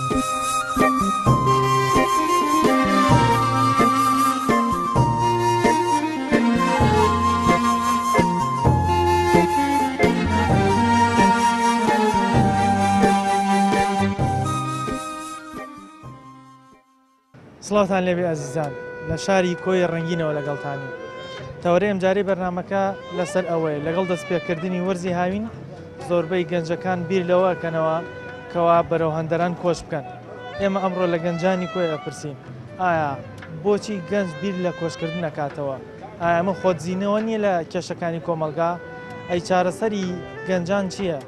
سڵاوتان لێبێ ئازیزان لە شاری کۆی ڕەنگینەوە لەگەڵتانین تەوەرەی ئەمجارەی بەرنامەکە لەسەر ئەوەیە لەگەڵ دەستپێکردنی وەرزی هاوین زۆربەی گەنجەکان بیر لەوە ئەکەنەوە کەوا بەرەو هەندەران کۆچ بکەن ئێمە ئەمڕۆ لە گەنجانی کۆی ئەپرسین ئایا بۆچی گەنج بیر لە کۆچکردن ئەکاتەوە ئایا ئەمە خۆدزینەوە نییە لە کێشەکانی کۆمەڵگا ئەی چارەسەری گەنجان چییە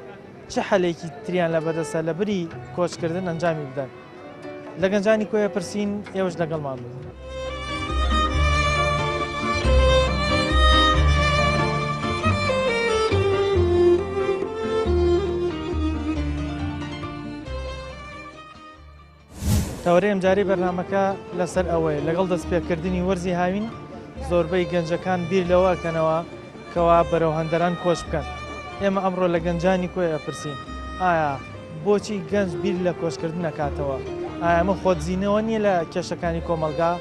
چ حەلێکی تریان لەبەردەستە لە بری کۆچکردن ئەنجامی بدەن لە گەنجانی کۆیە پرسین ئێوەش لەگەڵمان بن. تەوەرەی ئەمجارەی بەرنامەکە لەسەر ئەوەیە لەگەڵ دەستپێکردنی وەرزی هاوین زۆربەی گەنجەکان بیر لەوە ئەکەنەوە کەوا بەرەو هەندەران کۆچ بکەن ئێمە ئەمڕۆ لە گەنجانی کۆی ئەپرسین ئایا بۆچی گەنج بیر لە کۆچکردن ئەکاتەوە ئایا ئەمە خۆدزینەوە نییە لە کێشەکانی کۆمەڵگا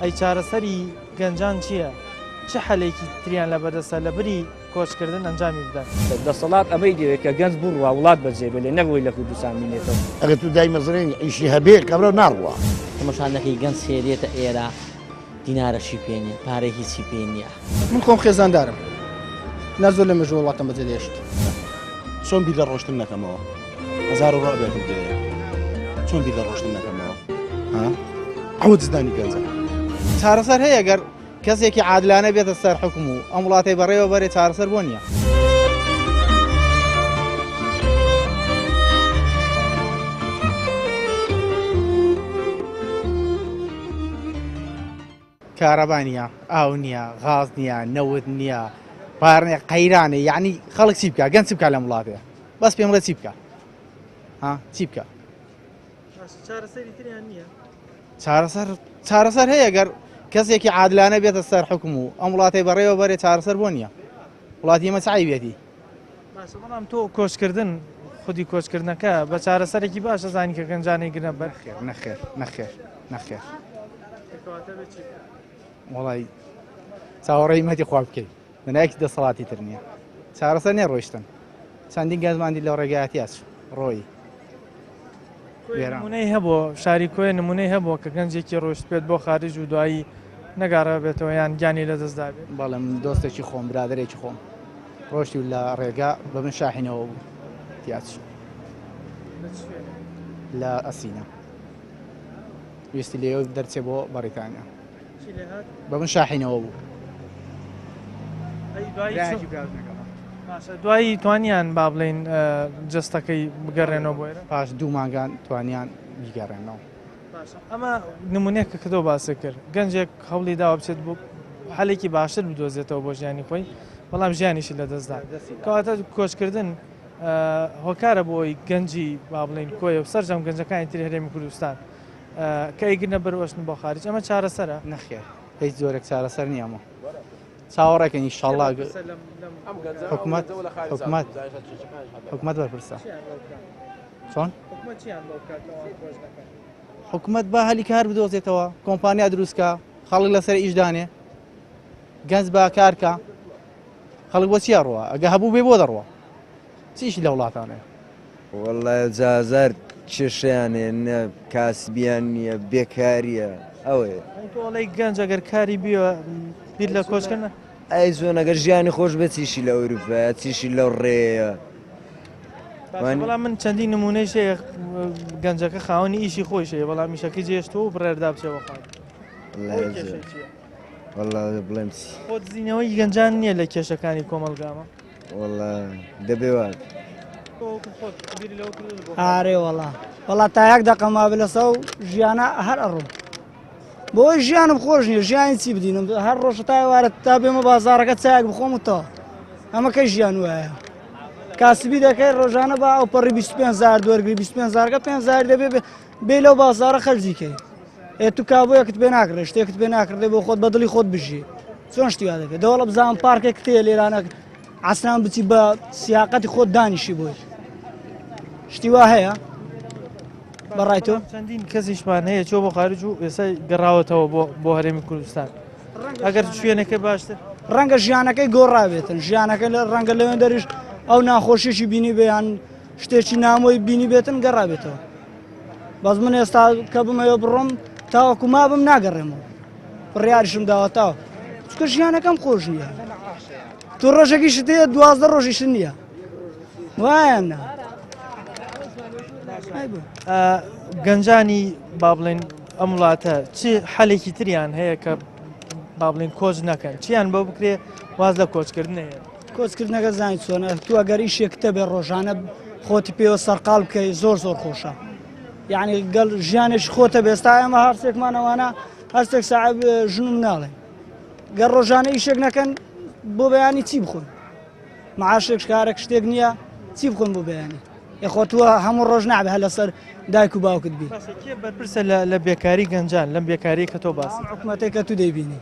ئەی چارەسەری گەنجان چییە چ حەلێکی تریان لەبەردەستە لە بری کۆچکردن ئەنجامی بدەن. دەسەڵات ئەمەی دەوێت کە گەنج بڕوا وڵات بەجێ بێلێ نەک ئەوەی لە کوردستان بینێتەوە. ئەگەر تو دایمەزرێنی ئیشی هەبێ کابرا ناڕوا. تەماشا نەکەی گەنج سێ دێتە ئێرە دینارەشی پێ نیە پارەی هیچی پێ نیە. من خۆم خێزاندارم نا زۆر لە مێژوو وڵاتم بەجێ دێشت. چۆن بیر لە ڕۆشتن نەکەمەوە هەزار و ڕابێکم پێیە چۆن بیر لە ڕۆشتن نەکەمەوە ها ئەوە جزدانی گەنجە. چارەسەر هەیە گەر کەسێکی عادلانە بێتە سەر حوکم و ئەم وڵاتەی بەڕێوە بەرێ چارەسەر بۆ نییە. کارەبا نییە، ئاو نییە، غاز نییە، نەوت نییە، پارە نییە، قەیرانە، یعنی خەڵک چی بکا، گەنج چی بکا لەم وڵاتەیە؟ بەس پێم بڵێ چی بکا؟ ها چی بکا؟ چارەسەری تریان نییە؟ چارەسەر چارەسەر هەیە گەر کەسێکی عادلانە بێتە سەر حکوم و ئەم وڵاتەی بەڕێوە بەرێ چارەسەر بۆ نییە وڵاتی ئێمە چ عەیبێتی باشە بەڵام تۆ کۆچکردن خودی کۆچکردنەکە بە چارەسەرێکی باشە زانی کە گەنجانی گرنە بەر نەخێر نەخێر نەخێر نەخێر وەڵی چاوەڕێی مەتی خوا بکەیت دەنایەکی دەسەڵاتی تر نییە چارەسەر نییە ڕۆیشتن چەندین گەنجمان دی لەو ڕێگایەتیا چوو ڕۆیی نمونەی هەبوو شاری کۆیە نمونەی هەبوو کە گەنجێکی ڕۆشت بێت بۆ خارج و دوایی نەگەڕا بێتەوە یان گیانی لەدەستدا بێت بەڵێ من دۆستێکی خۆم برادێکی خۆم ڕۆشتی و لە ڕێگا بە من شاحینەوە بوو تیاچ لە ئەسینە ویستی لێ دەرچێ بۆ بەریتانیا بە من شاحینەوە بوو. دوایی توانیان با بڵین جەستەکەی بگەڕێنەوە بۆ ئێرە پاش دوو مانگان توانیان بیگەڕێنەوە. ئەمە نمونەیەکە کە تۆ باست کرد گەنجێک هەوڵی داوە بچێت بۆ حەلێکی باشتر بدۆزێتەوە بۆ ژیانی خۆی بەڵام ژیانیشی لەدەستدا کەواتە کۆچکردن هۆکارە بۆی گەنجی با بڵین کۆیە و سەرجەم گەنجەکانی تری هەرێمی کوردستان کە ئەیگرنە بەر ئەچن بۆ خارج ئەمە چارەسەرە؟ نەخێر هیچ جۆرێک چارەسەر نییە ئەمە چاوەڕێکەین ئیشەڵڵا حکومەت حکومەت حکومەت بەرپرسە چۆن حکومەت با هەلی کار بدۆزێتەوە کۆمپانیا دروستکە خەڵک لەسەر ئیش دانێ گەنج با کارکە خەڵک بۆ چیا ڕوە ئەگە هەبوو بێ بۆ دەڕوە چیشی لە وڵاتانەیە وەڵا جازار کێشەیان هەیە نە کاسبیان نییە بێکاریە ئەوەیە. تۆ ئەڵێی گەنج ئەگەر کاری بیوە بیر لە کۆچکردن ئەی زۆن ئەگەر ژیانی خۆش بێت چیشی لە ئەوروپایە چیشی لەو ڕێیە بەڵام من چەندین نمونەیش هەیە گەنجەکە خاوەنی ئیشی خۆیش هەیە بەڵام ئیشەکەی جێشتووە و بڕێردا بچێ بۆ خاوەن. وەڵا بڵێم چی خۆ دزینەوەی گەنجان نییە لە کێشەکانی کۆمەڵگامە وەڵا دەبێ وا بێ. ئارێ وەڵا وەڵا تا یەک دەقە مابێ لەسەر ئەو ژیانە هەر ئەڕۆم بۆی ژیانم خۆش نییە ژیانی چی بدینم هەر ڕۆژە تا ئێوارە تا بێمە بازاڕەکە چایەک بخۆم و تەواو ئەمە کەی ژیان وایە کاسبی دەکەی ڕۆژانە با ئەو پەڕی 25 هزار دوەرگری 25 هزارەکە 5 هزار دەبێ بێ لەو بازاڕە خەرجی کەی ئێ تو کابۆیەکت پێ ناکڕێ شتێکت پێ ناکڕێ بۆ خۆت بە دڵی خۆت بژی چۆن شتی وا دەکەی دەوڵە بزانم پارکێک تێ لێرانە عەسران بچی بە سیاقەتی خۆت دانیشی بۆی شتی وا هەیە؟ بەڕای تۆ؟ چەندین کەسیشمان هەیە چۆ بۆ خارج و ئێستا گەڕاوەتەوە بۆ بۆ هەرێمی کوردستان ئەگەر شوێنەکە باشتر ڕەنگە ژیانەکەی گۆڕابێتن ژیانەکە لە ڕەنگە لەوێن دەریش ئەو ناخۆشیشی بینی بێیان شتێکی نامۆی بینی بێتن گەڕابێتەوە بەس من ئێستا کە بمەوێ بڕۆم تاوەکو مابم ناگەڕێمەوە بڕیاریشم داوە تاوە چونکە ژیانەکەم خۆش نییە تۆ ڕۆژێکیشت هەیە 12 ڕۆژیشت نییە وایە نا گەنجانی با بڵێن ئەم وڵاتە چ حەلێکی تریان هەیە کە با بڵێن کۆچ نەکەن چیان بۆ بکرێ واز لە کۆچکردن هەیە کۆچکردنەکە زانانی چۆنە تو ئەگەر ئیشێکتە بێ ڕۆژانە خۆتی پێوە سەرقال بکەی زۆر زۆر خۆشە یعنی گەل ژیانێکی خۆتە بێستا ئێمە هەرسێکمان ئەوانە هەرسێک ساعب ژن و مناڵێ گەر ڕۆژانە ئیشێک نەکەن بۆ بەیانی چی بخۆن معاشێک کارێک شتێک نییە چی بخۆن بۆ بەیانی یخۆ تووە هەموو ڕۆژ نابێ هەر لەسەر دایک و باوکت بی کێ بەرپرسە لە بێکاری گەنجان لەم بێکاری کە تۆ باسی حکومەتێک کە تو دەیبینی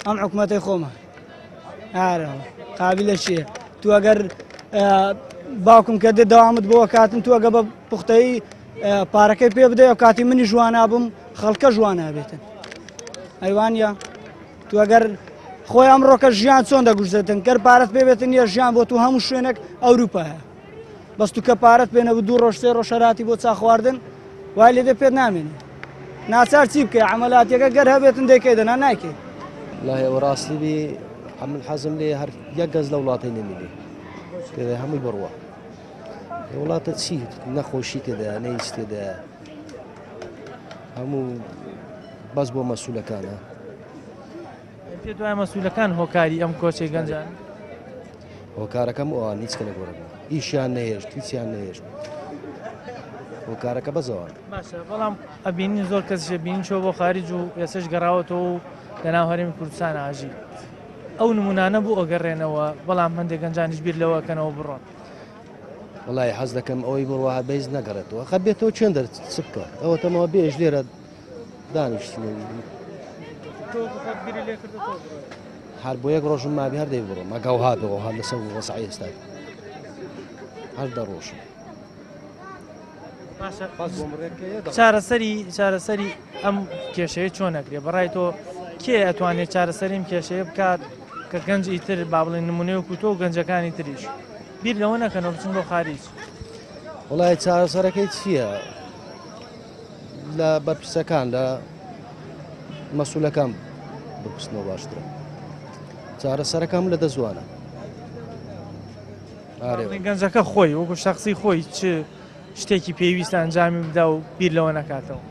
ئەم حکومەتەی خۆمە ئارە قابلە چییە تو ئەگەر باوکم کە دێ داوامت بۆ کاتن تو ئەگە بە پوختەی پارەکەی پێ بدەی و کاتی منی ژوانە بم خەڵکە ژوانە بێتن ئەیوانە تو ئەگەر خۆی ئەمڕۆکە ژیان چۆن دەگوزێتن گەر پارەت پێ بێتن نیە ژیان بۆ تو هەموو شوێنێک ئەوروپایە بەس تو کە پارەت پێ نەبوو دوو ڕۆژ سێ ڕۆژ شەراتی بۆ چا خواردن وای لێ دێ پێت نامێنێ ناچار چی بکەی عەمەلاتیەکە گەر هەبێتن دەیکەی دەنا نایکەی. وەڵاهی ئەوە ڕاستی بی ئەمن حەزم لێ هەر یەک گەز لە وڵاتەی نەمینێ تێدا هەمووی بڕوا لە وڵاتە چی نەخۆشی تێدا نە هیچ تێدا هەموو بەس بۆ مەسوولەکانە پێت وایە مەسوولەکان هۆکاری ئەم کۆچەی گەنجان؟ هۆکارەکەم ئەوان هیچ کە نەگۆڕن ئیشیان نەهێشت هیچیان نەهێشت هۆکارەکە بەزەوان باشە بەڵام ئەبینین زۆر کەس بینین چۆ بۆ خارج و ئێسش گەڕاوەتەوە و لەناو هەرێمی کوردستان ئاژی ئەو نمونانە بۆ ئەگەڕێنەوە بەڵام هەندێک گەنجانیش بیر لەوە کەنەوە بڕۆن وڵی حەز دەکەم ئەوەی بڕوا هەر بەیز نەگەڕێتەوە خە بێتەوە چێن دەر چ بکە ئەوە تەمەوە بێژ لێرە دانیشتن هەر بۆ یەک ڕۆژم مابی هەر دەی بڕۆم ئەگەو هاتەوە هەر لەسەر وەزعی ئێستا هەر دەڕۆشم چارەسەری چارەسەری ئەم کێشەیە چۆن نەکرێ بەڕای تۆ کێ ئەتوانێت چارەسەریم کێشەیە بکات کە گەنج ئیتر با بڵێن نمونەیەک و تۆ و گەنجەکانی تریش بیر لەوە نەکەنەوە بچن بۆ خاریج وڵی چارەسەرەکەی چییە؟ لە بەرپرسەکان لە مەسولەکان بپرسنەوە باشترە چارەسەرەکەم لە دەزوانە گەنجەکە خۆی وەکو شخصی خۆی چ شتێکی پێویستە ئەنجامی بدا و بیر لەوە نکاتەوە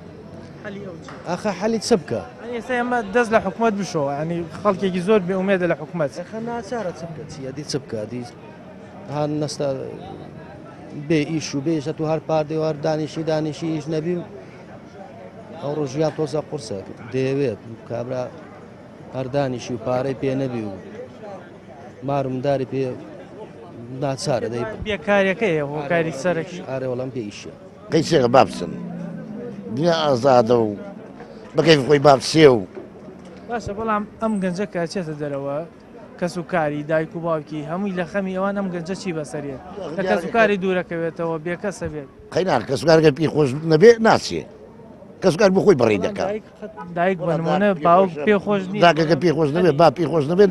ئاخە حەلی چ بکە ئێستا ئێمە دەست لە حکوومەت بشەوە ینی خەڵکێکی زۆر بێ ئومێدە لە حکوومەت ناچارە چ بکە چیە دی چ بکە دی هەر نەستا بێ ئیش و بێ ئیشە تو هەر پاردێ و هەر دانیشی دانیشی ئیش نەبی و ئەو ڕۆژیان تۆزە قورسە دەیەوێت کابرا هەر دانیشی و پارەی پێ نەبی و مارمداری پێ ناچارە دەی بێکاریەکەیە هۆکاری سەرەکی ئارێ وەڵام بێ ئیشە قەیسێکە با بچن دنیا ئازادە و بەکەیف خۆی با بچێ و باشە بەڵام ئەم گەنجە کە چێتە دەرەوە کەس و کاری دایک و باوکی هەمووی لە خەمی ئەوان ئەم گەنجە چی بەسەر یەت لە کەس و کاری دوورەکەوێتەوە بێکەسە بێت. قەینا کەسوکارەکە پێی خۆش نەبێ ناچێ کەسوکار بۆ خۆی بەڕێی دەکا. دایک بە نمونە باوک پێ خۆش نییە. داکەکە پێی خۆش نەبێ با پێی خۆش نەبێت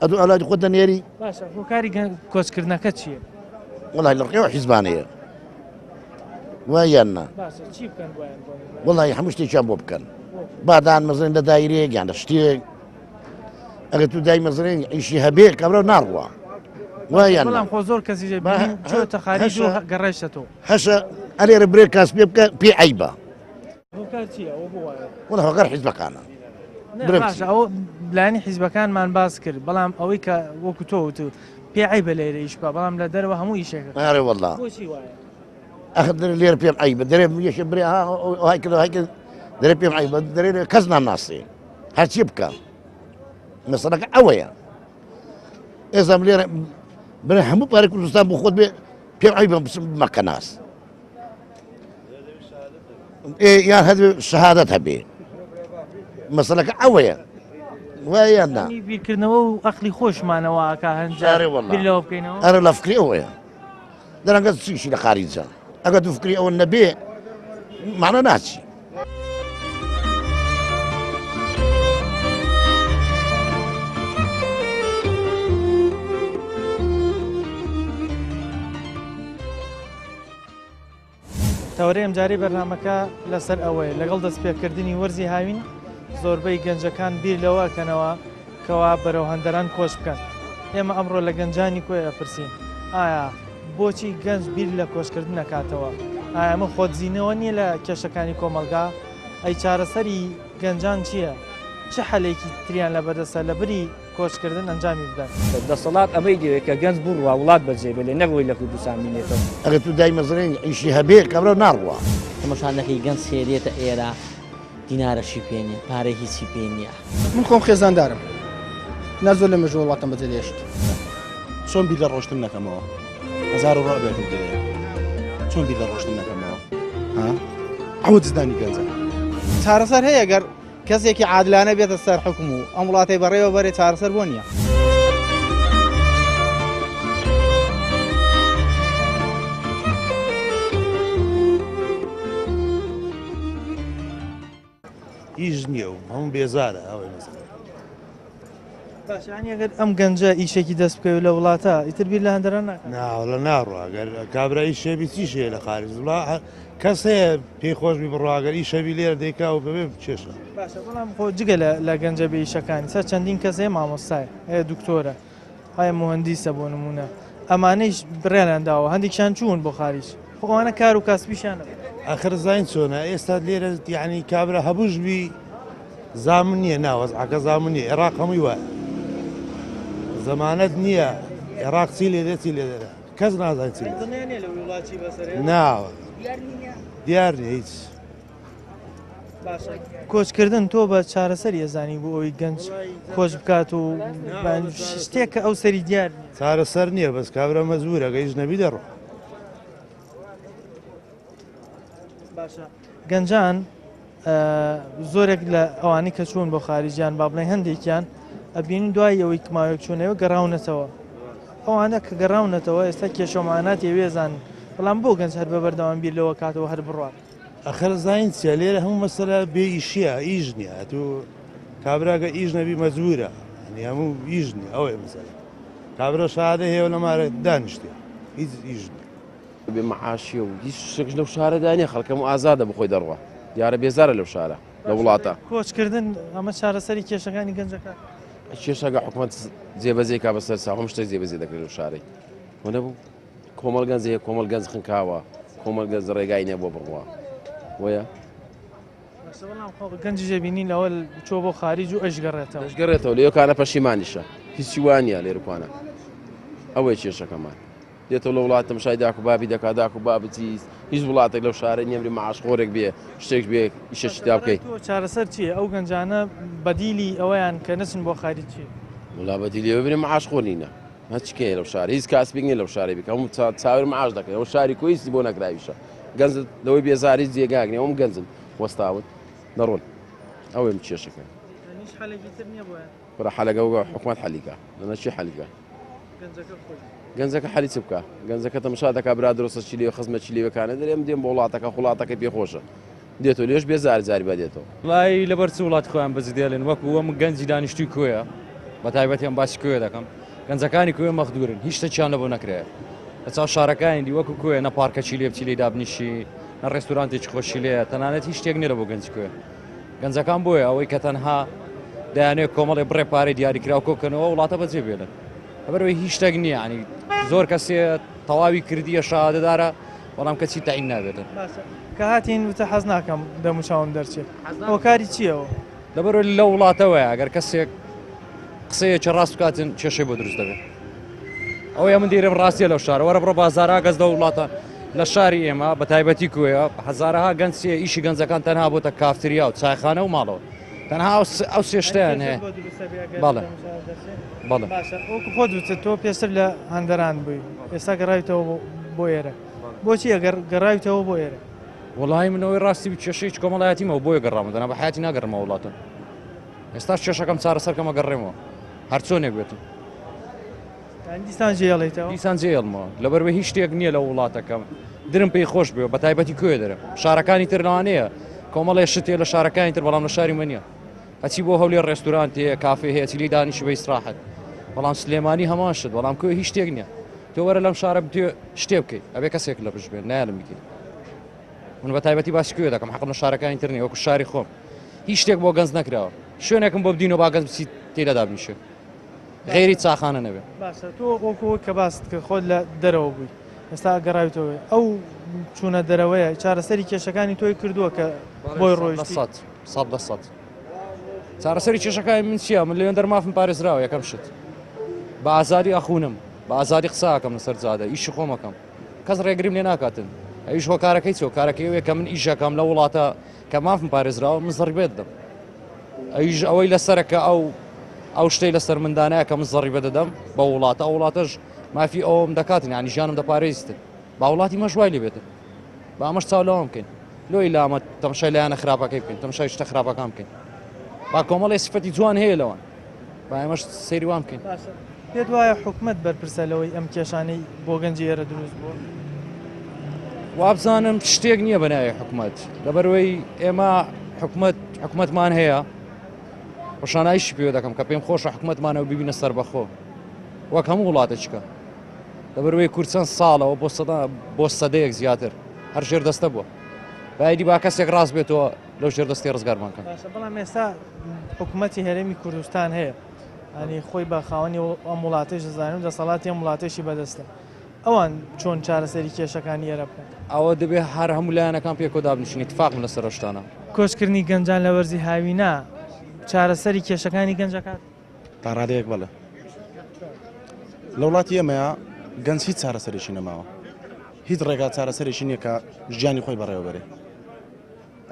ئەدوو ئەولادی خۆت دەنێری. باشە هۆکاری کۆچکردنەکە چییە؟ وەڵای لە ڕقیەوە حیزبانەیە وایە یان نا؟ باشە چی بکەن بۆیان بۆ نمونە؟ وەڵای هەموو شتێکیان بۆ بکەن با دانمەزرێن لە دایرەیەک یان لە شتێک ئەگەر تو دایمەزرێن ئیشی هەبێ کابرا ناڕوا وایان بەڵام خۆ زۆر کەسی چۆتە خارج و گەڕێشتەوە هەشە ئەلێرە برێ کاس پێ بکە پێ عیبە هۆکار چییە ئەوە بۆ وایە وەڵا هۆکار حیزبەکانە باشە ئەو لایەنی حیزبەکانمان باس کرد بەڵام ئەوەی کە وەکو تۆ وت پێ عیبە لێرە ئیش بکە بەڵام لە دەرەوە هەموو ئیشێک ئارێ وەڵا بۆچی وایە ئەخر دەرێ لێرە پێم عیبە دەرێ یەکێ برێ ها های کرد های کرد دەرێ پێم عیبە دەرێ کەس نامناسێ هەرچی بکە مەسەلەکە ئەوەیە ئێستا لێرە برێ هەموو پارەی کوردستان بۆ خۆت بێ پێم عیبە بچم مەکە ناس یان هەر شەهادەت هەبێ مەسەلەکە ئەوەیە وایە نا بیرکردنەوە و ئەقلی خۆشمانەوە ئاکا هەنجارێ وەڵا لەوە بکەینەوە ئەرە لە فکری ئەوەیە دەرەنگە چیشی لە خاریجە ئەگەر تو فکری ئەوە نەبێ معنە ناچی. تەوەرەی ئەمجارەی بەرنامەکە لەسەر ئەوەیە لەگەڵ دەستپێکردنی وەرزی هاوین زۆربەی گەنجەکان بیر لەوە ئەکەنەوە کەوا بەرەو هەندەران کۆچ بکەن. ئێمە ئەمڕۆ لە گەنجانی کۆیە ئەپرسین ئایا بۆچی گەنج بیر لە کۆچکردن ئەکاتەوە؟ ئایا ئەمە خۆدزینەوە نییە لە کێشەکانی کۆمەڵگا؟ ئەی چارەسەری گەنجان چییە؟ چ حەلێکی تریان لەبەردەستە لەبری کۆچکردن ئەنجامی بدەن. دەسەڵات ئەمەی دەوێت کە گەنج بڕوا وڵات بەجێ بێلێ نەک ئەوەی لە کوردستان بینێتەوە. ئەگەر تو دایمەزرێنی ئیشی هەبێ کابرا ناڕوا. تەماشا نەکەی گەنج هەیە دێتە ئێرە دینارەشی پێ نیە پارەی هیچی پێ نیە. من خۆم خێزاندارم نا زۆر لە مێژوو وڵاتم بەجێ دێشت. چۆن بیر لە ڕۆشتن نەکەمەوە هەزار و ڕەبێکم پێیە چۆن بیر لە ڕۆشتن نەکەمەوە ها ئەوە جزدانی گەنجە. چارەسەر هەیە گەر کەسێکی عادلانە بێتە سەر حوکم و ئەم وڵاتەی بەڕێوە بەرێ چارەسەر بۆ نییە. ئیش نییە و هەموو بێزارە ئەوەی مەسەلە. باش یانی ئەگەر ئەم گەنجە ئیشێکی دەست بکەوێت لە وڵاتە ئیتر بیر لە هەندەران ناکات. نا وەڵا ناڕوا گەر کابرا ئیشێ بی چیش هەیە لە خارج وڵا کەس هەیە پێی خۆش بی بڕوا گەر ئیشە بی لێرە دەیکا و بەبێ کێشە. باشە بەڵام خۆ جگە لە لە گەنجە بێ ئیشەکانی سەر چەندین کەس هەیە مامۆستایە هەیە دکتۆرە هەیە موهەندیسە بۆ نموونە ئەمانەیش بڕیاریان داوە هەندێکیان چوون بۆ خاریج خۆ ئەوانە کار و کاسبیشیان نەبوو. ئاخر زین چۆنە ئێستا لێرە یعنی کابرا هەبووش بی زامن نییە نا وەزعەکە زامن نییە عێراق هەمووی وایە زەمانەت نییە عێراق چی لێ دێ چی لێ دەرە کەس نازانێت چی لێ دڵنیا نییە لە وڵات چی بەسەر نا دیار نییە هیچ. باشە کۆچکردن تۆ بە چارەسەری ئەزانی بۆ ئەوەی گەنج کۆچ بکات و شتێک کە ئەو سەری دیار نییە؟ چارەسەر نییە بەس کابرا مەجبورە گەیش نەبی دەڕۆ. باشە گەنجان زۆرێک لە ئەوانەی کە چوون بۆ خاریجیان با بڵێن هەندێکیان ئەبینین دوای ئەوەی ماوەیەک چوونەوە گەڕاونەتەوە ئەوانە کە گەڕاونەتەوە ئێستا کێشەماناتی وێزان بەڵام بۆ گەنج هەر بە بەردەوام بیر لەوە کاتەوە هەر بڕات. ئەخر زین چیە لێرە هەموو مەسەلە بێ ئیشیە ئیش نییە ئەتوو کابراگە ئیش نەبی مەجبورە یعنی هەموو ئیش نییە ئەوەیە مەسەلە کابرا شادە هەیە و لە مارە دانیشتێ هیچ ئیش نییە. بێ مەعاشیە و هیچ شتێکش لەو شارەدا نییە خەڵک هەموو ئازادە بۆ خۆی دەڕوا دیارە بێزارە لەو شارە لە وڵاتە. کۆچکردن ئەمە چارەسەری کێشەکانی گەنجەکان؟ کێشەکە حکومەت جێبەجێ کا بەسەر چاو هەموو شتێک جێبەجێ دەکرێت لەو شارەی وە نەبوو کۆمەڵ گەنج هەیە کۆمەڵ گەنج خنکاوە کۆمەڵ گەنج ڕێگای نییە بۆ بڕوا وەیە. باشە بەڵام خۆ گەنجیش ئەبینین لەوە چووە بۆ خاریج و ئەشگەڕێتەوە. ئەشگەڕێتەوە لێوکانە پەشیمانیشە هیچی وا نییە لێرکوانە ئەوەی کێشەکەمان. دێتەوە لە وڵات تەمشای داک و بابی دەکا داک و بابتی هیچ وڵاتێک لەو شارە نییە بری معاش خۆرێک بێ شتێک بێ ئیشێکی تا بکەی. تۆ چارەسەر چییە ئەو گەنجانە بەدیلی ئەوەیان کە نەچن بۆ خاریج چییە؟ وەڵا بەدیلی ئەوە بری معاش خۆر نینە هەرچی کەیە لەو شارە هیچ کاسبێک نییە لەو شارەی بکە هەموو چاوەر معاش دەکەن ئەو شاری کۆی هیچی بۆ نەکراویشە گەنج لەوەی بێزار هیچ جێگایەک نییە هەموو گەنجن وەستاون دەڕۆن ئەوەی کێشەکە. هیچ حەلێکی تر نییە بۆیان؟ کوڕە حەلەکە وەک حکومەت حەلی کا دەنا چی حەلی کا؟ گەنجەکە خۆی. گەنجەکە حەلی چ بکا؟ گەنجەکە تەمەشا دەکا برا درۆسە چی لێوێ خزمە چی لێوێ کانە دەرێ ئەم دێم بۆ وڵاتەکە وڵاتەکەی پێ خۆشە دێتەوە لێش بێزار جاری با دێتەوە. وڵایی لەبەر چ وڵاتی خۆیان بەجێ دێڵن وەکو وەم گەنجی دانیشتووی کۆیە بە تایبەتی ئەم باسی کۆیە دەکەم گەنجەکانی کۆیە مەخدورن هیچ شتێکیان لەبۆ نەکرێ لە چاو شارەکانی دی وەکو کۆیە نە پارکەکی لێ بچی لێی دابنیشی نە ڕێستورانتێکی خۆشی لێیە تەنانەت هیچ شتێک نییە لە بۆ گەنجی کۆیە گەنجەکان بۆیە ئەوەی کە تەنها دەیانەوێت کۆمەڵێ بڕێ پارەی دیاریکراو کۆبکەنەوە وڵاتە بەجێ بێلن لەبەرئەوەی هیچ شتێک نییە ینی زۆر کەسێ تەواوی کردیە شەهادەدارە بەڵام کەچی تەعین نابێتن. باشە کە هاتین وتە حەز ناکەم دەموچاوم دەرچێت هۆکاری چییەوە؟ لەبەرئەوەی لەو وڵاتەوەیە ئەگەر کەسێک قسەیەکی ڕاست بکاتن کێشەی بۆ دروست دەبێت ئەوەیە من دیرم ڕاستیە لەو شارە وەرە بڕۆ بازارا گەز لەو وڵاتە لە شاری ئێمە بە تایبەتی کوێە هەزارەها گەنج سێ ئیشی گەنجەکان تەنها بۆتە کافتریا و چایخانە و ماڵەوە تەنها ئەو سێ شتیان هەیە بەڵێ بەڵێ باشە وەکو خۆت وتت تۆ پێشتر لە هەندەران بووی ئێستا گەڕاویتەوە بۆ ئێرە بۆچی ئەگەر گەڕاویتەوە بۆ ئێرە؟ وەڵی منەوەی ڕاستی و کێشەی کۆمەڵایەتیمەوە بۆیە گەڕامە دەنا بە حیاتی ناگەڕمەوە وڵاتە ئێستاش کێشەکەم چارەسەر کەم ئەگەڕێمەوە هەرچۆنێک بێتم. یانی دیسان جێڵیتەوە؟ دیسان جێڵمەوە لەبەرئەوەی هیچ شتێک نییە لە وڵاتەکەم درم پێی خۆش بێ بە تایبەتی کوێ دەرم شارەکانی تر لەوانەیە کۆمەڵێ شت هەیە لە شارەکانی تر بەڵام لە شاری من نییە ئەچی بۆ هەولێر ڕێستورانت هەیە کافێ هەیە چی لی دانیشی بە ئیسراحەت بەڵام سلێمانی هەمان شت بەڵام کوێ هیچ شتێک نییە تۆ وەرە لەم شارە بتوێ شتێ بکەیت ئەبێ کەسێک لە پشت بێت نایەڵم بیکەیت من بە تایبەتی باسی کوێ دەکەم حەقم لە شارەکانی تر نییە وەکو شاری خۆم هیچ شتێک بۆ گەنج نەکراوە شوێنێکم بۆ بدینەوە با گەنج بچیت تێیدا دابنیشێ غەیری چاخانە نەبێ. باشە تۆ وەکو ئەوەی کە باست کرد خۆت لە دەرەوە بووی ئێستا گەڕاویتەوە ئەو چوونە دەرەوەیە چارەسەری کێشەکانی تۆی کردووە کە بۆی ڕۆیشتی؟ 100% چارەسەری کێشەکانی من چییە من لەوێن دەرمافم پارێزراوە یەکەم شت بە ئازادی ئەخونم بە ئازادی قساکەم لەسەر جادە ئیشی خۆمەکەم کەس ڕێگریم لێ ناکاتن ئەویش هۆکارەکەی چۆ کارەکەی ئەوەیە کە من ئیشەکەم لە وڵاتە کە مافم پارێزراوە من زەڕیبێت دەم ئەویش ئەوەی لەسەرە کە ئەو ئەو شتەی لەسەر من دانایە کە من زەڕیبە دەدەم بە وڵاتە ئەو وڵاتەش مافی ئەوم دەکاتن ینی ژیانم دەپارێزتن با وڵاتی مەش وای لێبێتن با ئەمەش چاو لەوان بکەین لۆی لامە تەمشای لایەنە خراپەکەی بکەین تەمشای شتە خراپەکان بکەین با کۆمەڵی سفەتی جوان هەیە لەوان با ئێمەش سەیری وان بکەین. پێت وایە حکومەت بەرپرسە لەوەی ئەم کێشانەی بۆ گەنجی ئێرە دروست بووە؟ وابزانم شتێک نییە بە ناوی حکومەت لەبەرەوەی ئێمە حکومەت حکومەتمان هەیە ڕۆشانایشی پێوە دەکەم کە پێم خۆشە حکومەتمانەوە ببینە سەربەخۆ وەک هەموو وڵاتێکە لەبەرەوەی کورد چەند ساڵەوە بۆ سەدا بۆ سەدەیەک زیاتر هەر ژێر دەستە بووە بایدی با کەسێک ڕاست بێتەوە لەو ژێر دەستی ڕزگارمان کەن. باشە بەڵام ئێستا حکوومەتی هەرێمی کوردستان هەیە ئەنی خۆی بە خاوەنی ئەم وڵاتەیش دەزانێت و دەسەڵاتی ئەم وڵاتەیشی بەدەستە ئەوان چۆن چارەسەری کێشەکانی ئێرە بکەن؟ ئەوە دەبێ هەر هەموو لایەنەکان پێکەوە دابنیشن ئیتفاق بن لەسەر ئەو شتانە. کۆچکردنی گەنجان لە وەرزی هاوینە چارەسەری کێشەکانی گەنج ئەکات؟ تا ڕادەیەک بەڵێ. لە وڵاتی ئێمەیا گەنج هیچ چارەسەرێکی نەماوە. هیچ ڕێگا چارەسەرێکی نییە کە ژیانی خۆی بەڕێوە بەرێ.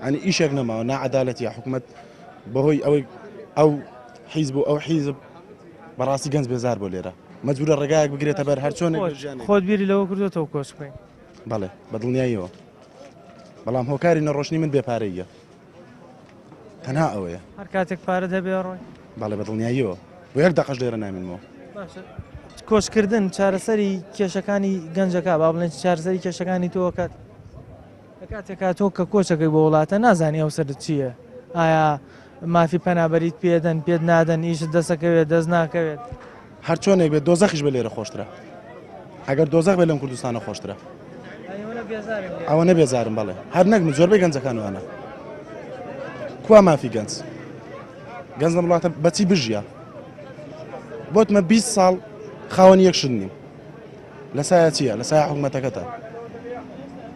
ینی ئیشێک نەماوە ناعەدالەتیە حکومەت بەهۆی ئەوەی ئەو حیزب و ئەو حیزب بەڕاستی گەنج بێزار بۆ لێرە مەجبورە ڕێگایەک بگرێتە بەر هەر چۆنێک خۆت بیری لەوە کردوێتەوە کۆچ بکەین بەڵێ بە دڵنیاییەوە بەڵام هۆکاری نەڕۆشتنی من بێپارەیە تەنها ئەوەیە هەر کاتێک پارەت هەبێ ڕۆی بەڵێ بە دڵنیاییەوە بۆ یەک دەقەش لێرە نامینمەوە باشە کۆچکردن چارەسەری کێشەکانی گەنجەکە با بڵێن چارەسەری کێشەکانی تۆکات لە کاتێکا تۆ کە کۆچەکەی بۆ وڵاتە نازانی ئەو سەرت چییە ئایا مافی پەنابەریت پێدەن پێت نادەن ئیشت دەسەکەوێت دەست ناکەوێت. هەر چۆنێک بێت دۆزەخیش بێت لێرە خۆشترە ئەگەر دۆزەخ بێت لەم کوردستانە خۆشترە ئەوە نە بێزارم بەڵێ هەر نەک من زۆربەی گەنجەکان وانە کوا مافی گەنج گەنج لەم وڵاتە بەچی بژیە بۆتمە 20 ساڵ خاوەنی یەک شت نیم لە سایە چییە؟ لە سایە حکومەتەکەتە.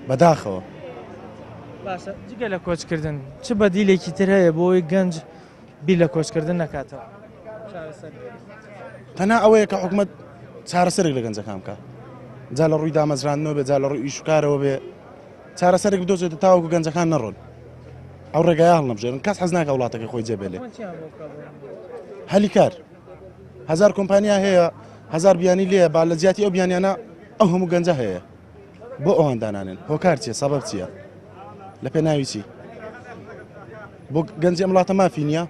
بەداخەوە. باشە جگە لە کۆچکردن چ بەدیلێکی تر هەیە بۆ ئەوەی گەنج بیر لە کۆچکردن نەکاتەوە؟ تەنها ئەوەیە کە حکومەت چارەسەرێک لە گەنجەکان بکە جا لە ڕووی دامەزراندنەوە بێ جا لە ڕووی ئیشکارەوە بێ چارەسەرێک بدۆزێتە تاوەکو گەنجەکان نەڕۆن ئەو ڕێگایە هەڵنەبژێرن کەس حەز ناکە وڵاتەکەی خۆی جێبێلێ هەلی کار هەزار کۆمپانیا هەیە هەزار بیانی لێیە با لە جیاتی ئەو بیانیانە ئەو هەموو گەنجە هەیە بۆ ئەوان دانانێن هۆکار چیە سەبەب چییە لە پێناوی چی بۆ گەنجی ئەم وڵاتە مافی نییە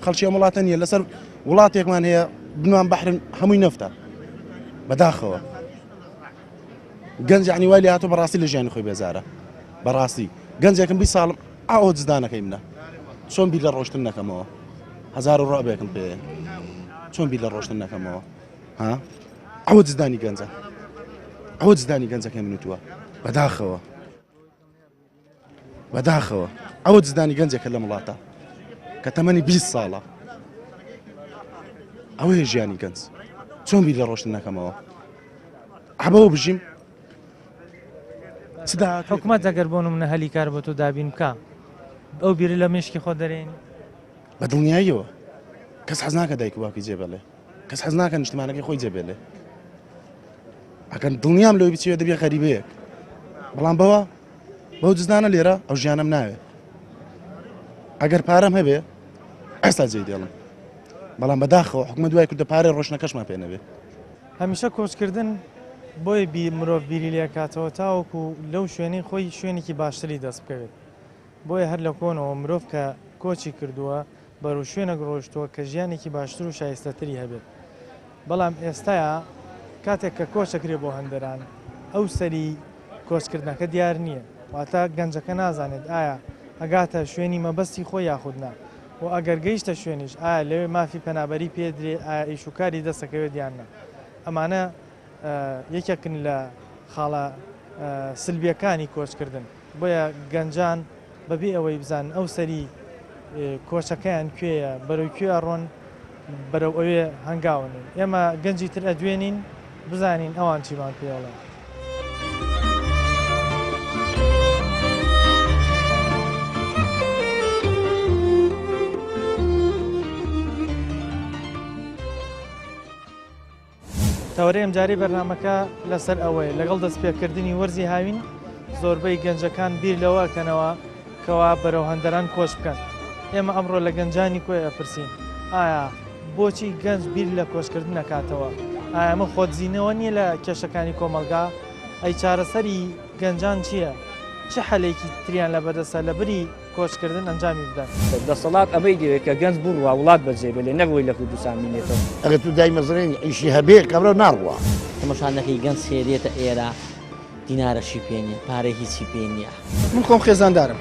خەڵکی ئەم وڵاتە نییە لەسەر وڵاتێکمان هەیە بنوان بەحرن هەمووی نەفتە بەداخەوە گەنج یعنی وای لێ هاتوو بەڕاستی لە ژیانی خۆی بێزارە بەڕاستی گەنجێکم 20 ساڵم ئاوە جزدانەکەی منە چۆن بیر لە ڕۆشتن نەکەمەوە هەزار و ڕۆبێکم پێ چۆن بیر لە ڕۆشتن نەکەمەوە ها ئەوە جزدانی گەنجە ئەوە جزدانی گەنجەکەی من وتووە بەداخەوە بەداخەوە ئەوە جزدانی گەنجێکە لەم وڵاتە کە تەمەنی 20 ساڵە ئەوەیە ژیانی گەنج چۆن بیر لە ڕۆشتن نەکەمەوە عبەوە بژیم حکومەت ئەگەر بۆ نمونە هەلی کار بۆ تۆ دابین بکا ئەو بیرە لە مێشکی خۆت دەرێنی؟ بە دڵنیاییەوە کەس حەز ناکە دایک و باوکی جێبێڵێ کەس حەز ناکە نیشتمانەکەی خۆی جێبێلێ ئەگەر دڵنیام لەوەی بچێت دەبێ غەریبەیەک بەڵام بەوە بەو جزدانە لێرە ئەو ژیانم ناوێ ئەگەر پارەم هەبێ ئێستا جێ دێڵم بەڵام بەداخەوە حکومە دوای کوردە پارەی ڕۆشنەکەشمان پێ نەبێ هەمیشە کۆچکردن بۆیە مرۆڤ بیری لێکاتەوە تاوەکو لەو شوێنەی خۆی شوێنێکی باشتری دەست بکەوێت، بۆیە هەر لە کۆنەوە مرۆڤ کە کۆچی کردووە بەرەو شوێنێک ڕۆیشتووە کە ژیانێکی باشتر و شایستەتری هەبێت، بەڵام ئێستا کاتێک کە کۆچ ئەکرێ بۆ هەندەران ئەو سەری. کۆچکردنەکە دیار نییە، واتە گەنجەکە نازانێت ئایا ئەگاتە شوێنی مەبەستی خۆی یاخود نا، و ئەگەر گەیشتە شوێنیش ئایا لەوێ مافی پەنابەری پێ درێ، ئایا ئیش و کاری دەستەکەوێت یان نا. ئەمانە یەکێکن لە خاڵە سلبیەکانی کۆچکردن. بۆیە گەنجان بەبێ ئەوەی بزانن ئەو سەری کۆچەکەیان کوێیە، بەرەو کوێ ئەڕۆن، بەرەو ئەوێ هەنگاونین. ئێمە گەنجی تر ئەدوێنین بزانین ئەوان چیمان پێ ئەڵێن. تەوەرەی ئەمجارەی بەرنامەکە لەسەر ئەوەیە لەگەڵ دەستپێکردنی وەرزی هاوین زۆربەی گەنجەکان بیر لەوە ئەکەنەوە کەوا بەرەو هەندەران کۆچ بکەن. ئێمە ئەمڕۆ لە گەنجانی کۆیە ئەپرسین ئایا بۆچی گەنج بیر لە کۆچکردن ئەکاتەوە؟ ئایا ئەمە خۆدزینەوە نییە لە کێشەکانی کۆمەڵگا؟ ئەی چارەسەری گەنجان چییە؟ چ حەلێکی تریان لەبەردەستە لەبری کۆچکردن ئەنجامی بدەن. دەسەڵات ئەمەی دەوێت کە گەنج بڕوا وڵات بەجێ بێلێ نەک ئەوەی لە کوردستان بینێتەوە. ئەگەر تو دایمەزرێنی ئیشی هەبێ کابرا ناڕوا. تەماشا نەکەی گەنج هەیە دێتە ئێرە دینارەشی پێ نیە پارەی هیچی پێ نیە. من خۆم خێزاندارم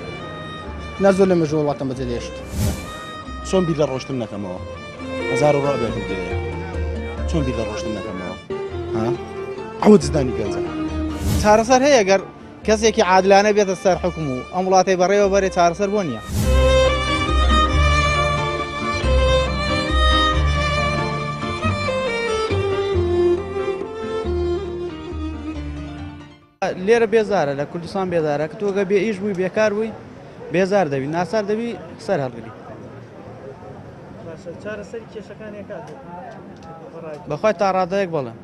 نا زۆر لە مێژوو وڵاتم بەجێ دێشت. چۆن بیر لە ڕۆشتن نەکەمەوە هەزار و ڕابێکم دێیە چۆن بیر لە ڕۆشتن نەکەمەوە ها ئەوە جدانی گەنجەکان. چارەسەر هەیە گەر کەسێکی عادلانە بێتە سەر حوکم و ئەم وڵاتەی بەڕێوە بەرێ چارەسەر بۆ نییە. لێرە بێزارە لە کوردستان بێزارە کە تۆگە بێ ئیش بووی بێکار بووی بێزار دەبی ناچار دەبی سەر هەڵگری. باشە چارەسەری کێشەکان یەکات بەخوای تا ڕادەیەک بەڵێ.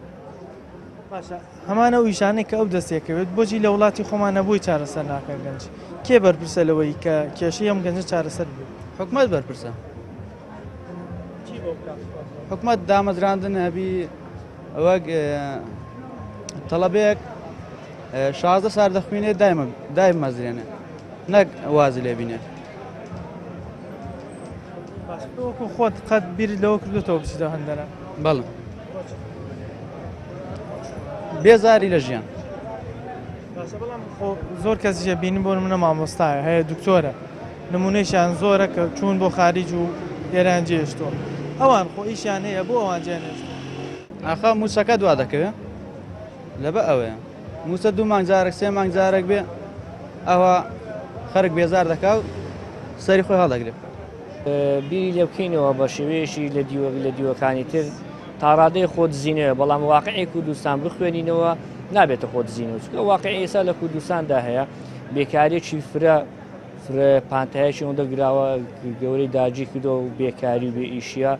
باشە هەمان ئەو ئیشانەی کە ئەو دەستێکەوێت بۆچی لە وڵاتی خۆمان نەبووی چارەسەر ناکەن گەنج کێ بەرپرسە لەوەی کە کێشەی ئەم گەنجە چارەسەر بێت؟ حکومەت بەرپرسە. حکومەت دامەزراندن هەبی وەک تەڵەبەیەک 16 سار دەخوێنێ دایمە دایم مەزرێنێ نەک وازی لێ بینێ. وەکو خۆت قەت بیرت لەوە کردوتەوە بچیتە هەندەرە؟ بەڵێ بێزاری لە ژیان. باشە بەڵام خۆ زۆر کەسیشە بینم بۆ نمونە مامۆستایە هەیە دکتۆرە نمونەیشیان زۆرە کە چوون بۆ خاریج و ئێران جێشتووە ئەوان خۆ ئیشیان هەیە بۆ ئەوان جێنێشتووە؟ ئاخە موچەکە دوا دەکەوێ لەبە ئەوەیە موچە دوو مانگ جارێک سێ مانگ جارێک بێ ئەوە خەرک بێزار دەکا و سەری خۆی هەڵدەگرێت. بیری لێ بکەینەوە بە شێوەیەکی لە دیوە لە دیوەکانی تر تاڕادەی خۆدزینەوە بەڵام واقعی کوردستان بخوێنینەوە نابێتە خۆدزینەوە چونکە واقعی ئێستا لە کوردستاندا هەیە بێکارێکی فرە فرە پانتایەکی ئەوەندە گراوە گەورەی داگیر کردو و بێکاری و بێ ئیشیە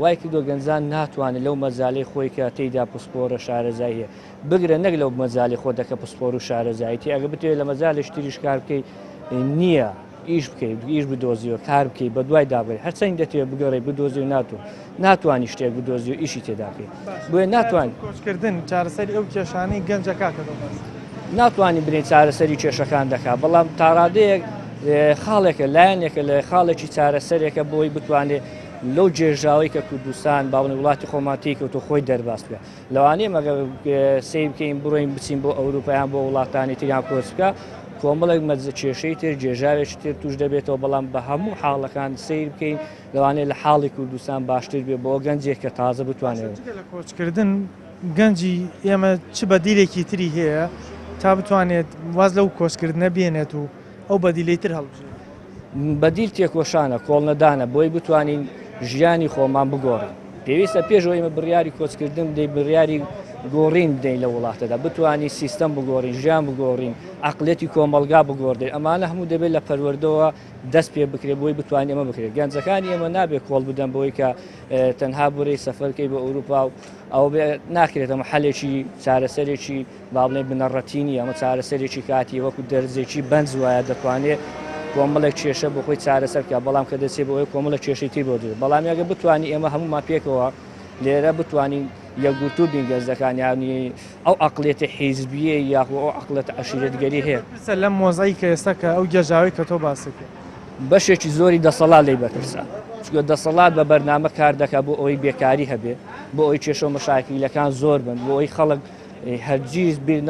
وای کردو گەنجان ناتوانێت لەو مەجالەی خۆی کە تێیدا پسپۆرە شارەزایی هەیە بگرە نەک لەو مەجالی خۆت دەکە پسپۆر و شارەزایتی ئەگە بتەوێت لە مەجالێکی تریش کار بکەی نییە ئیش بکەیت ئیش بدۆزیەوە کار بکەیت بە دوای دابگەری هەرچەند دەتەوێت بگەڕێ بدۆزی و ناتۆ ناتوانانی شتێک بدۆزی و ئیشی تێدا بکەیت بۆیە ناتوانین کۆچکردن چارەسەری ئەو کێشانەی گەنجەکە کە دەبەست ناتوانین بنێ چارەسەری کێشەکان دەکات بەڵام تاڕادەیەک خاڵێکە لایەنێکە لە خاڵێکی چارەسەرێکە بۆی بتوانێت لەو جێژاوی کە کوردستان باڵی وڵاتی خۆمان تێکەوت و خۆی دەرباز بکە لەوانەیە مەگەر سەیر بکەین بڕۆین بچین بۆ ئەوروپا یان بۆ وڵاتانی تر یان کۆچ بکە کۆمەڵێک مەرجە کێشەی تر گێژاوێکی تر توش دەبێتەوە بەڵام بە هەموو حاڵەکان سەیر بکەین لەوانەیە لە حاڵی کوردستان باشتر بێ بۆ گەنجێک کە تازە بتوانێت. جگە لە کۆچکردن گەنجی ئێمە چ بەدیلێکی تری هەیە تا بتوانێت واز لەو کۆچکردنە بێنێت و ئەو بەدیلەی تر هەڵبژێرێت؟ بەدیل تێکۆشانە، کۆڵنەدانە بۆی بتوانین ژیانی خۆمان بگۆڕین. پێویستە پێش ئەوەی ئێمە بڕیاری کۆچکردن بدەین، بڕیاری گۆڕین بدەین لە وڵاتەدا، بتوانین سیستەم بگۆڕین، ژیان بگۆڕین، عەقڵیەتی کۆمەڵگا بگۆڕدرێت. ئەمانە هەموو دەبێت لە پەروەردەوە دەست پێ بکرێت بۆی بتوانین ئەمە بکرێت. گەنجەکانی ئێمە نابێت کۆڵ بدەن بۆی کە تەنها بڕی سەفەر بکەی بۆ ئەوروپا و ئەوە ناکرێت. ئەمە حەلێکی چارەسەرێکی با بڵێین بنەڕەتی نییە، ئەمە چارەسەرێکی کاتییە، وەکو دەرزێکی بەنج وایە دەتوانێت کۆمەڵێک کێشە بۆ خۆی چارەسەر بکات، بەڵام کە دەچێت بۆ ئەوێ کۆمەڵێک کێشەی تری بۆ دروست بەڵام ئەگەر بتوانین ئێمە هەموومان پێکەوە لێرە بتوانین یەکگرتوو بین گەنجەکان یانی ئەو عەقڵیەتە حیزبییەی یاخۆ ئەو عەقڵیەتە عەشیرەتگەری هەیە. بەرپرسە لەم وەزعەی کە ئێستا کە ئەو گێژاوەی کە تۆ باست کرد. بەشێکی زۆری دەسەڵات لێی بەرپرسە، چونکە دەسەڵات بە بەرنامە کار دەکات بۆ ئەوەی بێکاری هەبێ، بۆ ئەوەی کێشە و مەشاکیلەکان زۆر بن، بۆ ئەوەی خەڵک هەرگیز بیر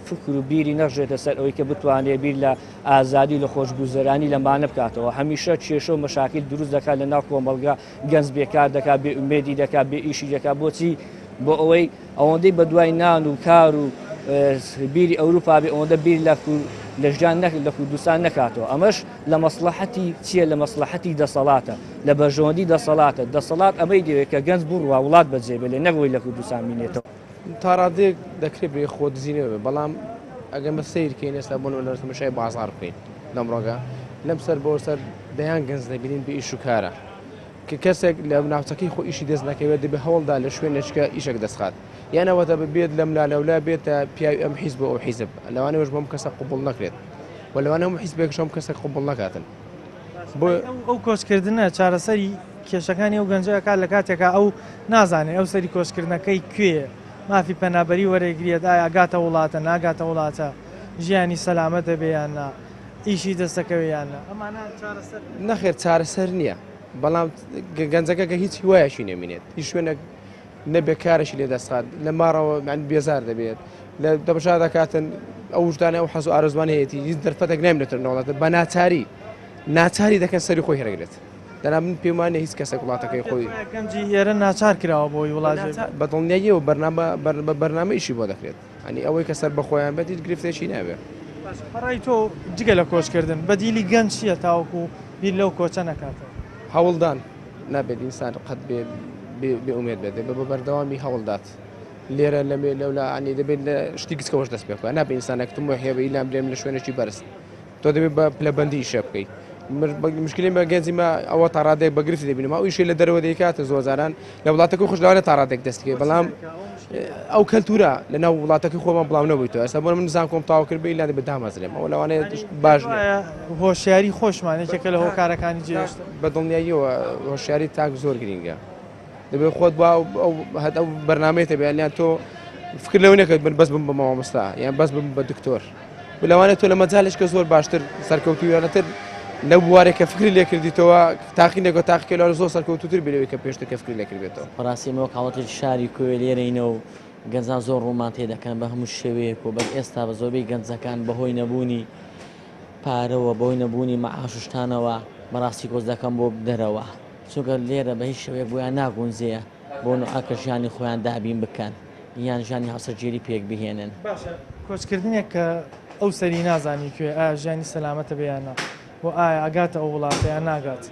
فکر و بیری نەڕژێتە سەر ئەوەی کە بتوانێت بیر لە ئازادی لە خۆشگوزەرانی لەمانە بکاتەوە هەمیشە کێشە و مەشاکیل دروست دەکات لە ناو کۆمەڵگا گەنج بێکار دەکات بێ ئومێدی دەکات بێ ئیشی دەکات بۆچی بۆ ئەوەی ئەوەندەی بە دوای نان و کار و بیری ئەوروپا بێ ئەوەندە بیر لە لە ژیان نەک لە کوردستان نەکاتەوە ئەمەش لە مەسڵەحەتی چییە لە مەسڵەحەتی دەسەڵاتە لە بەرژەوەندی دەسەڵاتە دەسەڵات ئەمەی دەوێت کە گەنج بڕوا وڵات بەجێ بێلێ نەک ئەوەی لە کوردستان بینێتەوە. تا ڕادەیەک دەکرێت بێ خۆ دزینەوە بێ بەڵام ئەگەر مە سەیر کەین ئێستا بۆ نمونە تەماشای بازاڕ بکەین لەم ڕۆگە لەم سەر بۆ سەر دەیان گەنج دەبینین بێ ئیش و کارە کە کەسێک لە ناوچەکەی خۆ ئیشی دەست نەکەوێت دەبێ هەوڵدا لە شوێنێکە ئیشێک دەستخات یان ئەوەتە ببێت لەم لا لەولا بێتە پیاوی ئەم حیزب و ئەو حیزب لەوانەیەش بۆم کەسە قبوڵ نەکرێت و لەوانە هەموو حیزبێکش ئەم کەسە قبوڵ نەکاتن. بۆ ئەو کۆچکردنە چارەسەری کێشەکانی ئەو گەنجە ئەکات لە کاتێکا ئەو نازانێ ئەو سەری کۆچکردنەکەی کوێیە مافی پەنابەری وەرەگرێت ئایا ئەگاتە وڵاتە ناگاتە وڵاتە ژیانی سەلامەت دەبێ یان نا ئیشی دەستەکەوێ یان نا ئەمانە چارەسەر نەخێر چارەسەر نییە بەڵام گەنجەکە کە هیچ هیوایەکی نەمینێت هیچ شوێنێک نەبێ کارێکی لێ دەستخات لە ماڕەوە یانی بێزار دەبێت لە تەماشا دەکاتن ئەو وجدانە ئەو حەز و ئارەزوانە هەیەتی هیچ دەرفەتێک نامێنێتە لە وڵاتە بە ناچاری ناچاری دەکەن سەری خۆی هەرگرێت دەنا من پێم وانیە هیچ کەسێک وڵاتەکەی خۆی گەنجی ئێرە ناچار کراوە بۆی وڵات بە دڵنیاییەوە بەرنامە بە بەرنامە ئیشی بۆ دەکرێت ئەنی ئەوەی کە سەر بەخۆیان بێت هیچ گرفتێکی نابێت. بەڕای تۆ جگە لە کۆچکردن بەدیلی گەنج چییە تاوەکو بیر لەو کۆچە نەکاتەوە؟ هەوڵدان، نابێت ئینسان قەت بێ بێ ئومێد بێت دەبێت بە بەردەوامی هەوڵدات لێرە لەمێ لەولا ئەنی دەبێت لە شتی گچکەوەش دەست پێ بکات نابێت ئینسانێک تموحی هەبێ ئیلام بلێم لە شوێنێکی بەرز تۆ دەبێت بە پلەبەندی ئیشە بکەیت مشکلی بە گەنجی ما ئەوە تا ڕادێک بە گرفت دەبینم ئەو ئیشەی لە دەرەوە دەیکاتە زۆر جاران لە وڵاتەکە خۆش لەوانە تا ڕادێک دەست بکەیت بەڵام ئەو کەلتورە لە ناو وڵاتەکەی خۆمان بڵاو نەبوویتەوە ئێستا بۆ من زانکۆم تاو کرد بێ لادێ بە دامەزرێم ئەوە لەوانەیە باش نییە. هۆشیاری خۆشمان یەکێکە لە هۆکارەکانی جێهێشتن. بە دڵنیاییەوە هۆشیاری تاک زۆر گرینگە دەبێت خۆت با ئەو هەت ئەو بەرنامەیە تەبێ یان تۆ فکر لەوە نەکەیت من بەس بم بە مامۆستا یان بەس بم بە دکتۆر لەوانەیە تۆ لە مەجالێک کە زۆر باشتر سەرکەوتوویانەتر لەو بوارێک کە فکری لێکردیتەوە تاقی نەکە تاقیکە لەوانە زۆر سەرکەوتووتر بێ لەوەی کە پێشتر کە فکری لێکردبێتەوە. بەڕاستی ئێمە وەک هاوڵاتیەکی شاری کۆیە لێرەینە و گەنجان زۆر ڕوومان تێ دەکەن بە هەموو شێوەیەک و بەس ئێستا بە زۆربەی گەنجەکان بەهۆی نەبوونی پارەوە بەهۆی نەبوونی مەعاش و شتانەوە بەڕاستی کۆچ دەکەن بۆ دەرەوە چونکە لێرە بە هیچ شێوەیەک بۆیان ناگونجێ بۆ نوعە کە ژیانی خۆیان دابین بکەن یان ژیانی هاوسەرگیری پێک بهێنن. باشە کۆچکردنێک کە ئەو سەری نازانی کوێ ئایا ژیانی سەلامەتە بێ یان نا و ئایا ئەگاتە ئەو وڵاتە یان ناگات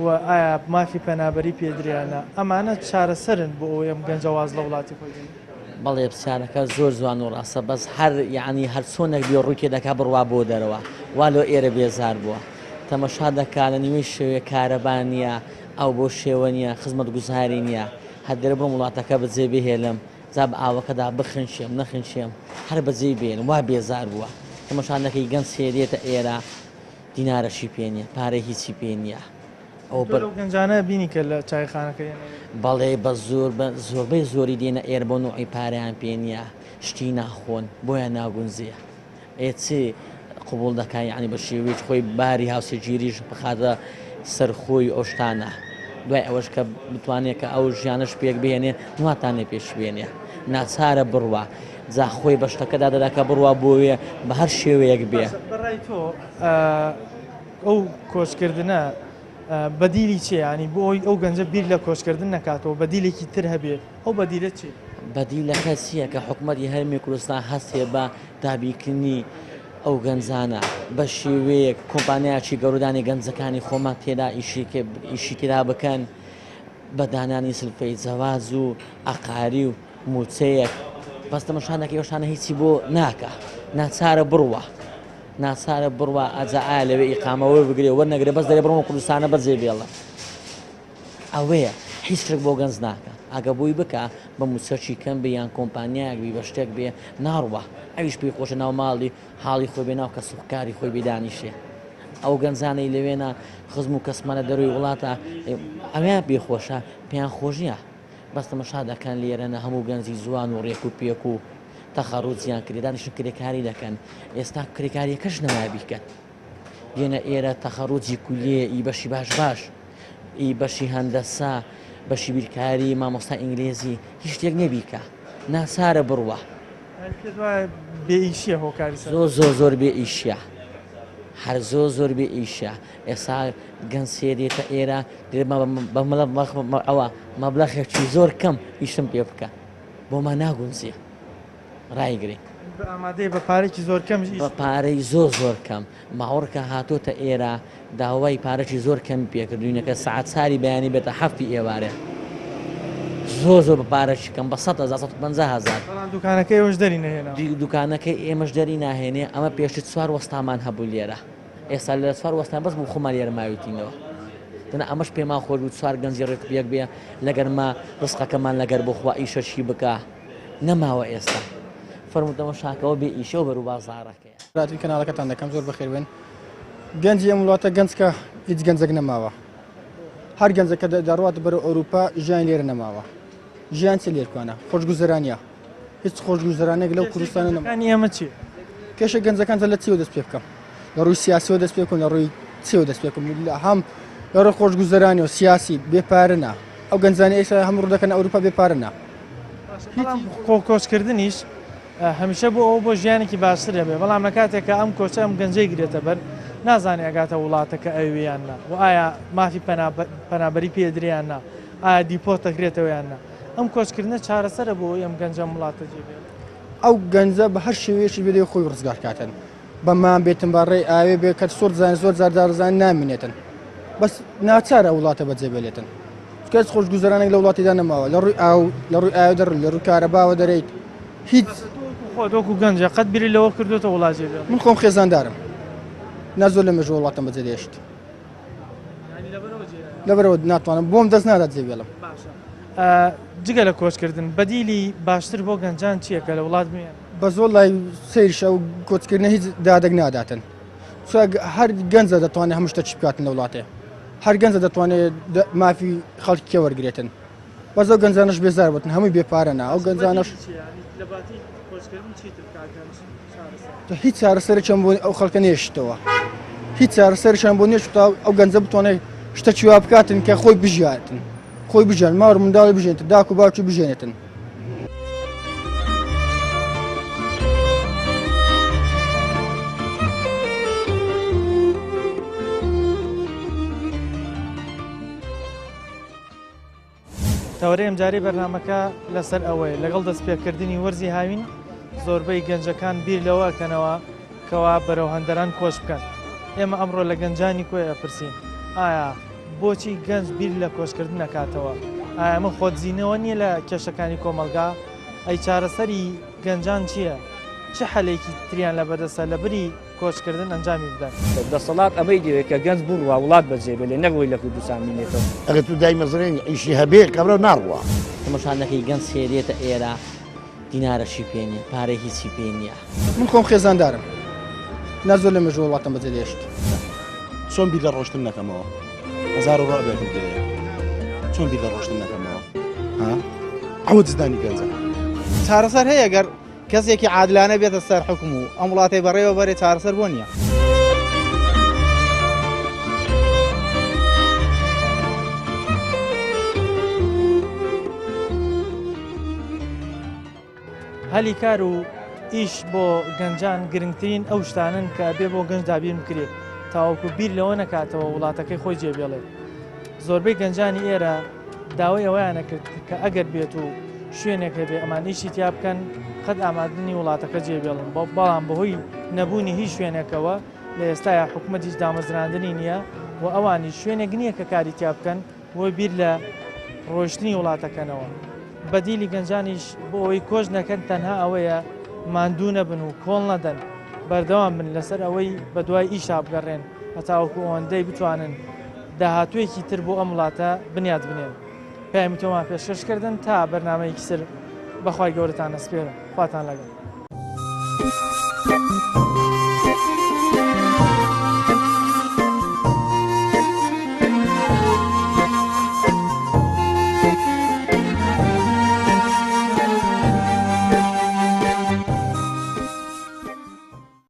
و ئایا مافی پەنابەری پێ درێ یان نا ئەمانە چارەسەرن بۆ ئەوەی ئەم گەنجە واز لە وڵاتی خۆی بێنێ؟ بەڵێ پرسیارەکە زۆر جوان و ڕاستە بەس هەر یەعنی هەر چۆنێک بێ ڕووی تێدەکا بڕوا بۆ دەرەوە وا لۆ ئێرە بێزار بووە تەمەشا دەکا لە نیوەی شەوێ کارەبا نییە ئاو بەو شێوە نییە خزمەتگوزاری نییە هەر دەرێ بڕۆم وڵاتەکە بەجێ بهێلم جا بە ئاوەکەدا بخنکێم نەخنکێم هەر بەجێی بێلم وا بێزار بووە تەمەشا دەکەی گەنج هەیە دێتە ئێرە دینارەشی پێ نییە پارەی هیچی پێ نییە ئەو بەر لەو گەنجانە بینی کە لە چایخانەکە دێنە ئێرە؟ بەڵێ بە زۆر بە زۆربەی زۆری دێنە ئێرە بۆ نوعی پارەیان پێ نییە شتی ناخۆن بۆیان ناگونجێ. ئێ چ قبوڵ دەکا یەعنی بە شێوەیەکی خۆی باری هاوسەرگیریش بخاتە سەر خۆی و ئەو شتانە دوای ئەوەش کە بتوانێت کە ئەو ژیانەش پێک بهێنێ ناتانێ پێش بێنێ ناچارە بڕوا جا خۆی بە شتەکەدا دەدا کە بڕوا بۆوێ بە هەر شێوەیەک بێ. بەڕای تۆ ئەو کۆچکردنە بەدیلی چیە یانی بۆ ئەوەی ئەو گەنجە بیر لە کۆچکردن نەکاتەوە بەدیلێکی تر هەبێ ئەو بەدیلە چیە؟ بەدیلەکە چیە کە حکومەتی هەرێمی کوردستان هەستێ بە دابینکردنی ئەو گەنجانە بە شێوەیەک کۆمپانیایەکی گەورە دانێ گەنجەکانی خۆمان تێدا ئیشی تێدا بکەن بە دانانی سلفەی جەواز و عەقاری و موچەیەک بەس تەماشا دەکەی ئەو شتانە هیچی بۆ ناکا ناچارە بڕوا ناچارە بڕوا ئەجا ئایا لەوێ ئیقامە وەربگرێ وەرنەگرێ بەس دەرێ بڕۆم کوردستانە بەجێ بێڵم ئەوەیە هیچ شتێک بۆ گەنج ناکا ئەگە بۆی بکا بە موچەکی کەم بێ یان کۆمپانیایەک بی بە شتێک بێ ناڕوا ئەویش پێی خۆشە ناو ماڵی حاڵی خۆی بێ ناو کەس و کاری خۆی بێ دانیشێ ئەو گەنجانەی لەوێنە خزم و کەسمانە دەروی وڵاتە ئەویان پێ خۆشە پێیان خۆش نییە بەس تەمەشا دەکەن لێرەنە هەموو گەنجی زوان و ڕێک و پێک و تەخەڕوجیان کرێ دانیشن کرێکاری دەکەن ئێستا کرێکاریەکەش نەما بیکەن دێنە ئێرە تەخەڕوجی کولیە ئی بەشی باش باش ئی بەشی هەندەسە بەشی بیرکاری مامۆستا ئینگلێزی هیچ شتێک نییە بیکا ناچارە بڕوا. پێت وایە بێ ئیشیە هۆکاری سەر؟ زۆر زۆر زۆر بێ ئیشیە هەر زۆر زۆر بێ ئیشە ئێستا گەنج سێ دێتە ئێرە دێ بە ئەوە مەبلەخێکی زۆر کەم ئیشم پێ بکە بۆمان ناگونجێ ڕایگرین. ئامادەی بە پارەیەکی زۆر کەم بە پارەی زۆر زۆر کەم ماوەڕکە هاتۆتە ئێرە داوای پارەکی زۆر کەمی پێکردوینە کە سەعات چاری بەیانی بێتە حەفتی ئێوارێ زۆر زۆر بە پارەکی کەم بە 100 هەزار 150 هەزار. بەڵام دوکانەکەی ئێوەش دەری نەهێناوە. دوکانەکەی ئێمەش دەری ناهێنێ ئەمە پێشتر چوار وەستامان هەبوو لێرە ئێستا لە چوار وەستان بەس بۆ خۆمان لێرە ماویتینەوە دەنا ئەمەش پێمان خۆش بوو چوار گەنجی ڕێک پێک بێ لەگەر ما ڕزقەکەمان لەگەر بۆ خوا ئیشەکی بکا نەماوە ئێستا فەرموو تەماشاکەوە بێ ئیشە و بەرو بازاڕەکەیە. راتی کەناڵەکەتان دەکەم زۆر بەخێر بێن گەنجی ئەم وڵاتە گەنج کە هیچ گەنجێک نەماوە هەر گەنجەکە دەڕوات بەرەو ئەوروپا ژیان لێرە نەماوە ژیان چ لێرکانە خۆشگوزەرانە هیچ خۆشگوزەرانێک لەو کوردستانە نەمانی ئێمە چی کێشە گەنجەکان لە چیەوە دەست پێ بکەم لە ڕووی سیاسیەوە دەست پێ بکەم لە ڕووی چیەوە دەست پێ بکەم هەم لە ڕووی خۆشگوزەرانی و سیاسی بێ پارە ئەو گەنجانی ئێستا هەم ڕوو دەکەن ئەوروپا بێ پارە نا خۆ کۆچکردنیش هەمیشە بۆ ئەوە بۆ ژیانێکی باشتر هەبێ، بەڵام لە کاتێکا ئەم کۆچە ئەم گەنجەی گرێتە بەر نازانێ ئەگاتە وڵاتەکە ئەوێ یان نا و ئایا مافی پەنابەری پێ ئەدرێ یان نا، ئایا دیپۆرت ئەکرێتەوە یان نا. ئەم کۆچکردنە چارەسەرە بۆ ئەوەی ئەم گەنجە ئەم وڵاتە جێ بێڵێ؟ ئەو گەنجە بە هەر شێوەیەکی بێ دەبێ خۆی ڕزگار کاتن بە مان بێتن بە ڕێی ئاوێ بێ کە زۆر زان زۆر جار دارزان نامینێتن بەس ناچارە ئەو وڵاتە بەجێ بێلێتن چونکە هیچ خۆشگوزەرانێک لە وڵاتیدا نەماوە لە ڕووی ئاو لە ڕووی ئاو دەڕ لە ڕووی کارەباوە دەرێیت هیچ خۆت وەکو گەنجە قەت بیری لەوە کردوتە وڵات جێ بێڵی؟ من خۆم خێزاندارم نا زۆر لە مێژوو وڵاتم بەجێ دێشت لەبەرەوە ناتوانم بۆم دەست نادات جێ بێڵم. باشە جگە لە کۆچکردن بەدیلی باشتر بۆ گەنجان چییە کە لە وڵات بمێنن؟ بە زۆر لای سەیرشە و کۆچکردنە هیچ دادێک ناداتن هەر گەنجە دەتوانێت هەموو شتێکی بکاتن لە وڵاتێ هەر گەنجە دەتوانێت مافی خەڵکی کێ وەرگێتن بەس ئەو گەنجانەش بێزار بوون هەمووی بێ پارەنا ئەو گەنجانەش هیچ چارەسەرێکیان بۆ ئەو خەڵکە نێشتەوە هیچ چارەسەرێکیان بۆ نێشت تا ئەو گەنجە بتوانێت شتەکی وا بکاتن کە خۆی بژیاتن خۆی بژیان ماوە منداڵی بژێنێت داک و باوکی بژێنێتن. تەوەرەی ئەمجارەی بەرنامەکە لەسەر ئەوەیە لەگەڵ دەستپێکردنی وەرزی هاوین زۆربەی گەنجەکان بیر لەوە ئەکەنەوە کەوا بەرەو هەندەران کۆچ بکەن ئێمە ئەمڕۆ لە گەنجانی کۆی ئەپرسین ئایا بۆچی گەنج بیر لە کۆچکردن ئەکاتەوە ئایا ئەمە خۆدزینەوە نییە لە کێشەکانی کۆمەڵگا ئەی چارەسەری گەنجان چییە چ حەلێکی تریان لەبەردەستە لەبری کۆچکردن ئەنجامی بدەن. دەسەڵات ئەمەی دەوێت کە گەنج بڕوا وڵات بەجێ بێلێ نەک ئەوەی لە کوردستان بمینێتەوە. ئەگەر تو دایمەزرێنی ئیشی هەبێ کابرا ناڕوا. تەماشا نەکەی گەنج سێ دێتە ئێرە دینارەشی پێ نیە پارەی هیچی پێ نیە. من خۆم خێزاندارم نا زۆر لە مێژوو وڵاتم بەجێ دێشت. چۆن بیر لە ڕۆشتن نەکەمەوە هەزار و ڕەعبێکم پێیە چۆن بیر لە ڕۆشتن نەکەمەوە ها ئەوە جزدانی گەنجە. چارەسەر هەیە گەر کەسێکی عادلانە بێتە سەر حوکم و ئەم وڵاتەی بەڕێوە بەرێ چارەسەر بۆ نییە. هەلی کار و ئیش بۆ گەنجان گرنگترین ئەو شتانن کە ئەبێ بۆ گەنج دابین بکرێت تاوەکو بیر لەوە نەکاتەوە وڵاتەکەی خۆی جێبێڵێت زۆربەی گەنجانی ئێرە داوای ئەوەیانە کرد کە ئەگەر بێت و شوێنێک هەبێ ئەمان ئیشی تیا بکەن قەت ئامادنی وڵاتەکە جێبێڵن بەڵام بەهۆی نەبوونی هیچ شوێنێکەوە لە ئێستایا حکومەت هیچ دامەزراندنی نییە و ئەوانی شوێنێک نییە کە کاری تیا بکەن و بیر لە ڕۆیشتنی وڵاتەکەنەوە بەدیلی گەنجانیش بۆ ئەوەی کۆچ نەکەن تەنها ئەوەیە ماندوو نەبن و کۆڵ نەدەن بەردەوام بن لەسەر ئەوەی بەدوای ئیشا بگەڕێن هەتاوەکو ئەوەندەی بتوانن داهاتوویەکی تر بۆ ئەم وڵاتە بنیات بنێن. پەیامی تۆمان پێشکەش کردن تا بەرنامەیەکی تر بەخوای گەورەتان ئەسپێرم. خواتان لەگەڵ.